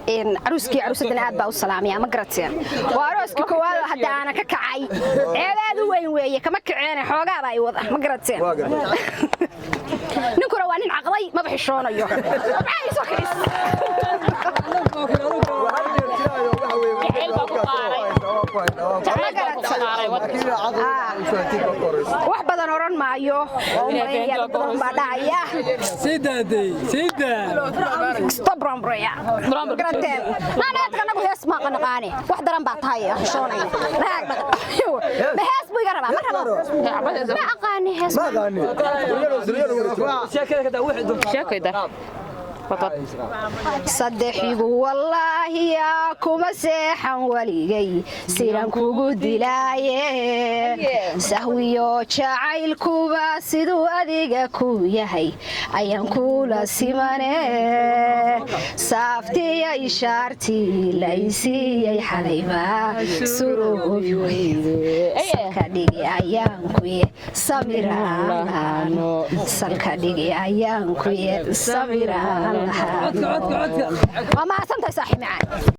Caruuskii caruusadana aad baa u salaamaya, ma garateen? Waa arooskii koowaad oo hadda aana ka kacay. Ceeb aad u weyn weeye, kama kaceene, xoogaabaa i wada, ma garateen? Ninkuna waa nin caqlay, maba xishoonayo. Maxaa ii soo kicis? Jacayl baa ku qaaray. Ma garata? Wax badan oran maayo oo u malaynaya dad badan baa dhacaya. Stop brombraya. Garateen? Naanaadka anagu hees maa qanaqaane, wax daran baa tahay, xishoonaya. Naag dhaqan ma hees buu iga rabaa? Ma rabo, ma aqaani hees. Sheekay dar. Saddexigu wallaahiya kuma seexan weligay, siran kugu dilaaye. Sahwiyo jacaylkuba siduu adiga ku yahay ayaan kula simane. Saaftiya ishaartii laysiiyey xalayba suroobi weyde. Salka dhigi ayaan kuye samiraan, salka dhigi ayaan kuye samiraan. Waa mahadsantahay, saaxiib macaan.